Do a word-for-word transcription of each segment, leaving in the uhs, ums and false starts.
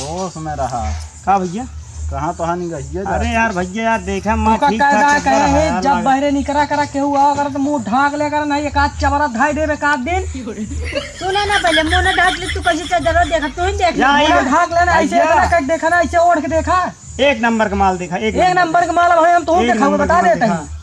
होश में रहा। का भइया? कहाँ तो हानि गइया अरे जात? यार भइया यार, देखा मैं तोका ठीक ठाक कायदा चल रहा कहे है, है यार, जब लाग- बहरे निकरा करा केहू आओ करा तो मुंह ढाक ले करा, नहीं एक आध चबरा धाई देबे एक आध दिन। सुना ना पहले, मुंह ना ढाक ले, तू कैसे चदरा देखा, तू ही देख ले। या, मुंह या, ढाक ले ना, ऐसे भइया। इतना कट देखा ना, ऐसे ओढ़ के देखा। एक नंबर का माल देखा, एक एक नंबर। नंबर का माल है भाई, हम तो एक देखा, नंबर बता का माल देते हैं। देखा।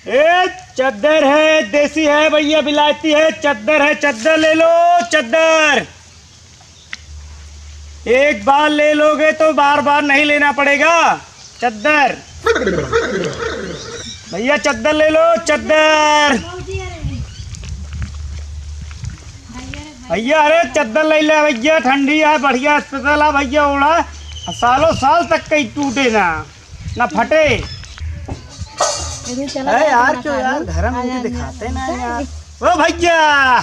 ए, चद्दर है, देसी है भइया, विलायती है, चद्दर है, चद्दर ले लो, चद्दर। एक बार ले लोगे तो बार बार नहीं लेना पड़ेगा। चद्दर। भइया, चद्दर ले लो, चद्दर। भइया, अरे चद्दर ले ले भइया, ठंडी है, बढ़िया स्पेशल है भइया, ओढ़ा, सालों साल तक कहीं टूटे ना, ना फटे। अरे चला अरे जा, यार, चला क्यों जा, यार, आ घर में जा, मुझे आ जा, दिखाते आ ना जा। यार। ओ भइया,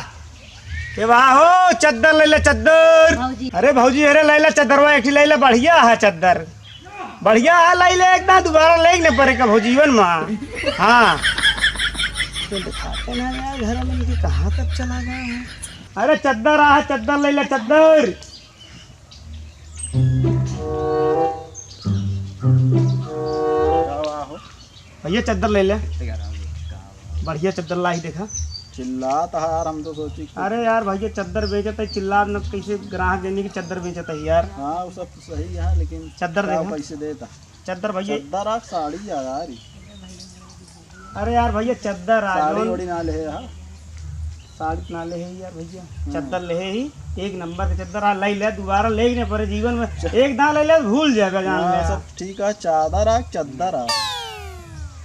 ए वाह हो, चद्दर ले ले, चद्दर। भौजी। अरे भौजी, अरे ले ले चद्दरवा, एक ठे ले ले, बढ़िया है चद्दर। बढ़िया है, ले ले, एक ना दोबारा ले न पड़े कभो जीवन में। हाँ। तो दिखाते ना यार, घर में इनके कहाँ तक चला गया है। अरे चद्दर आ, चद्दर ले ले, चद्दर। भइया चद्दर ले ले। बढ़िया चद्दर लाई देखा। चिल्लात है यार, हम तो सोची कि अरे यार भइया चद्दर बेचत है, चिल्ला न कैसे ग्राहक देने की चद्दर बेचत है यार। हाँ, वो सब तो सही है, लेकिन चद्दर का देखा। कैसे देता? चद्दर भइया। चद्दर आ साड़ी आ यार। अरे यार भइया चद्दर आ साड़ी जौन ओड़ी ना ले है, हाँ। साड़ी ना ले है यार भइया, हम्म। चद्दर ले है ही, एक नंबर के चद्दर आ, ले ले, दोबारा ले ही ना पड़े जीवन में। च- एक दान ले ले, भूल जाएगा जान हाँ, ले। सब ठीक है, चादर आ, चद्दर आ।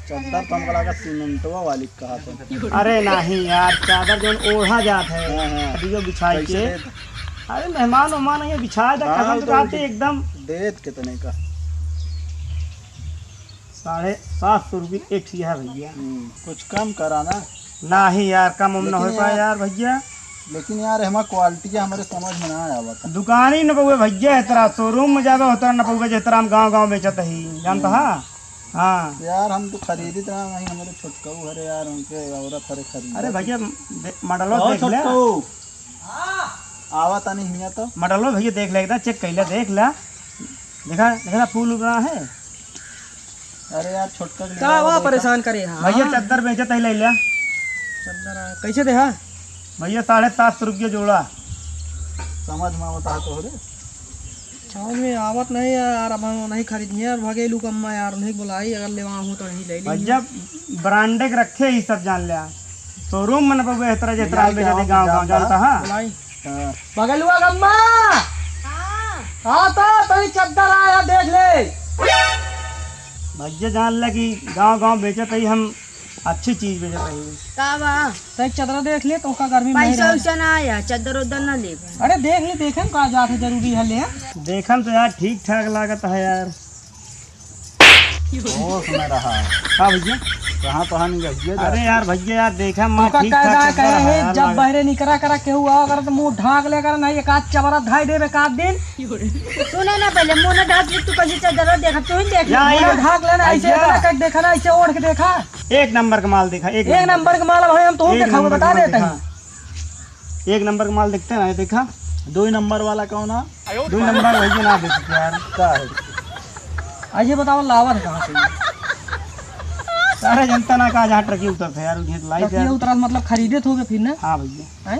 चद्दर तो हमको लगा सीमेंटवा वाली कहा था। अरे नहीं यार, चादर जौन ओढ़ा जात है, हाँ, हाँ। अभी जो बिछाई कैसे के। देत? अरे मेहमान वेहमान ये बिछाए था, हाँ, कसम से तो कहते एकदम। देत कितने का? साढ़े सात सौ रुपये एक ठिया है भइया। हम्म, कुछ कम करा ना। नाही यार, कम उम न लेकिन हो पाए यार, यार भइया। लेकिन यार, हमार क्वालिटी हमारे समझ में ना आवत है। दुकानी न बउए भइया, एतरा शोरूम में जाबे होतरा न पउबे, जेतरा हम गाँव गाँव बेचत ही, जानत हम्म। हा? हाँ। यार, हम तो खरीदित रहा नहीं, हमारे छोटकऊ हरे यार, उनके औरत हरे खरीदत अरे ही। भइया, दे-, मॉडलो कहो देख ले। छोटकऊ। आवा तनी हियाँ तो। मॉडलो भइया देख ले, एकदम चेक कइले, देख ले। देखा, देखा फूल उग रहा है। अरे यार, छोटका के का लेवा वा देखा। परेशान करे हा? भइया, चद्दर बेचत ही, ले ल्या। चद्दर आ, कैसे दे हा? भइया, साढ़े सात सौ रुपया जोड़ा। समझ में आवत है तोहरे? समझ में आवत नहीं यार, अब हम नहीं खरीदिए यार, भगेलू कम्मा यार, नहीं बुलाई, अगर लेवा हूँ तो नहीं ले ली। भइया, ब्रांडे के रखे ही सब, जान ल्या। शोरूम में न पउबे एतरा, जेतरा हम बेचत ही गाँव गाँव, जानत हा? बुलाई। हाँ। बगलुआ गम्मा। हाँ। हाँ तो तनी चद्दर आया, देख ले। भइया जान ले कि गाँव गाँव बेचत ही हम, अच्छी चीज बेचत ही। का बा? तनी चद्दर देख ले, तो का गर्मी में पैसा नहीं वैसा ना आया, चद्दर उद्दर ना लेबे। अरे देख ले, देखे में का जात है, जरूरी है ले। देखम तो यार ठीक ठाक लागत है यार। होश में रहा। का भइया? कहाँ पहान गइया अरे जात? यार भइया यार, देखा मैं तोका ठीक ठाक कायदा चद्दर कहे है है, यार, जब लाग- बहरे निकरा करा केहू आओ करा तो मुंह ढाक ले करा, नहीं एक आध चबरा धाई देबे एक आध दिन। सुना ना पहले, मुंह ना ढाक ले, तू कैसे चद्दर देखा, तू ही देख ले। या, मुंह या, ढाक ले ना, ऐसे भइया। इतना कट देखा ना, ऐसे ओढ़ के देखा। एक नंबर का माल देखा, एक एक नंबर। नंबर का माल है, हम तो एक देखा, नंबर का बता माल देते देखा। हैं। एक नंबर का माल देखते हैं, देखा। दो ही नंबर वाला कौन है? दो नंबर भइया ना दे सकते यार। का है? आ, ये बताओ, लावा था कहाँ से ये? सारे जनता ना कहा जहाँ ट्रकिया उतरते यार, उन्हें तो लाई ट्रकिया यार। उतरा मतलब खरीदे थे फिर ना? हाँ भइया। हैं?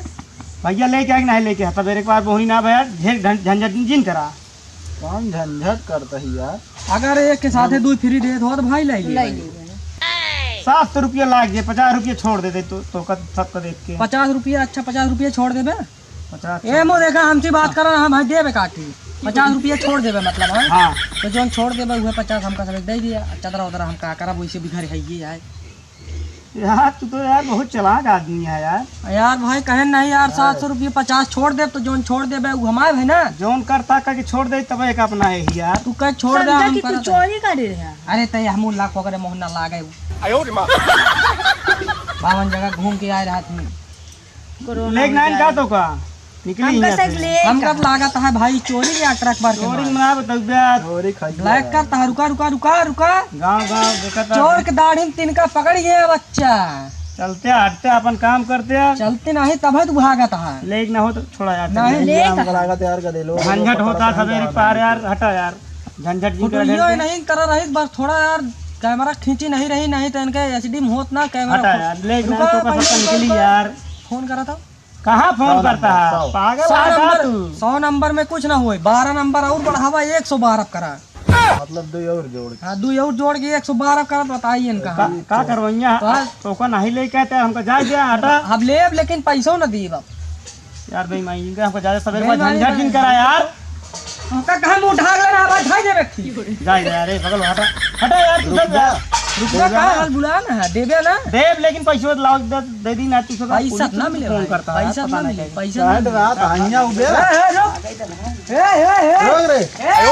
भइया लेके आए कि नहीं लेके आए? तब एक बार बोहनी ना भैया, ढेर झं-, झंझट जिन करा। कौन झंझट करता है यार? अगर एक के साथे हम दो फ्री देत हो तो भाई लाई ले। लाई ले। सात सौ रुपया लाग जे, पचास रुपया छोड़ दे दे तो, तो कद, सबका देख के। पचास रुपया, अच्छा, पचास रुपया छोड़ देबे? पचास ए, मो देखा, हमसे बात करा, हम है देबे काटी। पचास रुपया छोड़ देबे, मतलब, हाँ? हाँ। तो जौन छोड़ देबे, उहे पचास हमका सब दे दिया। चदरा उदरा हम का करब, वैसे भी घर है ये है। यार, तू तो यार बहुत चालाक आदमी है यार। यार भाई, कहे नहीं यार, सात सौ रुपया पचास छोड़ देब, तो जौन छोड़ देबे, उ हमार है ना। जौन करता का कि छोड़ दे, तब एक अपना है ही यार। तू कह छोड़ दे, समझा हम कि तू करत है। चोरी करे रहा। अरे, तय हमू लाख वगैरह मोहन ना लागे। आयो रे माँ। बावन जगह घूम के आए रहत हूँ। कोरोना लेक में नाइन जाए। का तो का? निकली हमका यहाँ सब से। ले हमका का? तो लागत है भाई, चोरी या ट्रक भर के चोरी माल। ना बताऊ बे। चोरी खाई ब्लैक है। का तो रुका, रुका, रुका, रुका। गाँव, गाँव देखा था। चोर के दाढ़ी में तिनका पकड़ गया बच्चा। चलते हटते अपन काम करते हैं। चलते नहीं तब है तू भागत है। लेक ना हो तो छोड़ा यार, नहीं, चलते हैं। लेक हमको लागत यार गदेलो। झंझट होता सवेरे पार यार, हटा यार। झंझट जिन कर फोटो झंझट नहीं करा रही बस थोड़ा यार। कैमरा खींची नहीं रही, नहीं तो इनके एचडी में होत ना कैमरा। हटा यार, लेक ना रुका, तो पहले निकली फोन यार। फोन करा था। कहाँ फोन करता है? पागल सौ है का नंबर, तू? सौ नंबर में कुछ ना होए, बारह नंबर और बढ़ावा, एक सौ बारह करा। मतलब दो और जोड़ के। हाँ, दो और जोड़ के एक सौ बारह करत बताई इनका। का, का करवैया? तो आज तो ओका नहीं लेके आते, हमको जाए दे, हटा। अब लेब, लेकिन पैसो न दीब अब। यार बेईमानी इनका, हमको ज्यादा सवेरे बेईमानी झंझट नहीं। जिन करा यार। हमका कहाँ मुंह ढाक लेना, भाई, भाई दे व्यक्ति। जाए दे यार, ए, बगल हटा। हटा यार, तू रुक सब जा। यार। रुक जा, का हाल बुला ना है, देबे ना। देब, लेकिन पैसो लाओ, दे, दे दी ना, तू सब पैसा पुलिस ना को मिले फोन भाई, करता है, पैसा पता ना नहीं मिले, कैसे। पैसा ना शायद मिले। रात आइया उबे। ए, ए, रुक। ए, ए, ए। रोक रे। ए।